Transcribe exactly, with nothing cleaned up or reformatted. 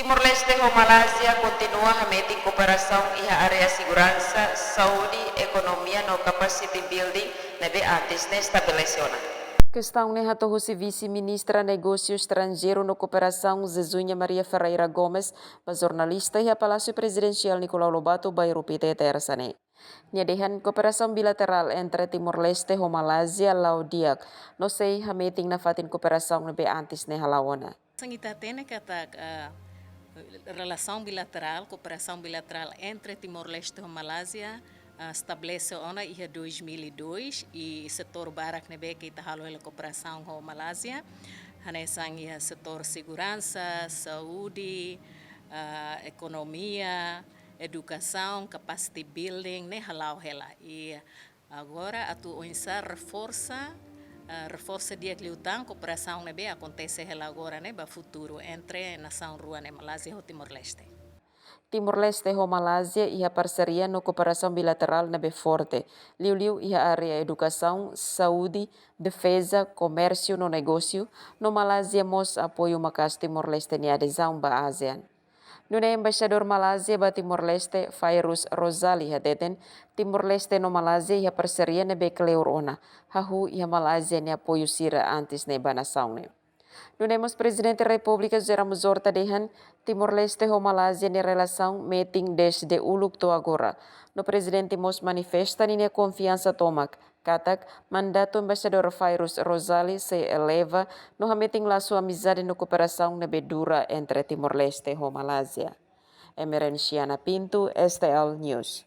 Timor-Leste ho Malázia kontinua hametin kooperasaun iha área seguransa, saúde, ekonomia no capacity building ne'ebé antes ne'e estabelese ona. Kestaun ne'e hato'o husi Vise-Ministra Negósiu Estranjeiru no Kooperasaun, Zezuña Maria Ferreira Gomes, ba jornalista iha Palásiu Prezidensiál Nicolau Lobato, Bairru Pité, Tersa ne'e. Nia dehan kooperasaun bilaterál entre Timor-Leste ho Malázia la'o di'ak, no sei hametin nafatin kooperasaun ne'ebé antes ne'e hala'o ona. Hanesan ita hatene katak, eh, relasaun bilaterál, kooperasaun bilaterál entre Timor-Leste ho Malázia, eh, estabelese ona iha dois mil e dois, i setór barak ne'ebé ke ita halo hela kooperasaun ho Malázia, hanesan iha setór seguransa, saúde, eh, ekonomia, edukasaun, capacity building ne'e hala'o hela. I agora atu oinsá reforsa, eh, reforsa di'ak liután kooperasaun ne'ebé akontese hela agora ne'e ba futuru entre nasaun rua ne'e, Malázia ho Timor-Leste. Timor-Leste ho Malázia iha parseria no kooperasaun bilaterál ne'ebé forte, liuliu iha área edukasaun, saúde, defeza, komérsiu no negósiu, no Malázia mós apoiu maka'as Timor-Leste nia adezaun ba ASEAN. Nune'e Embaixadór Malázia ba Timor-Leste, Fairuz Rozali, hateten, Timor-Leste no Malázia iha parseria ne'ebé kleur ona, hahú iha Malázia nia apoiu sira antes ne'e ba nasaun ne'e. Nune'e mós Prezidente Repúblika José Ramos Horta dehan, Timor-Leste ho Malázia nia relasaun metin dezde uluk to'o agora. No Prezidente mós manifesta ninia konfiansa tomak katak mandatu Embaixadór Fairuz Rozali sei eleva no hametin lasu amizade no kooperasaun ne'ebé dura entre Timor-Leste ho Malázia. Emerenciana Pinto, S T L News.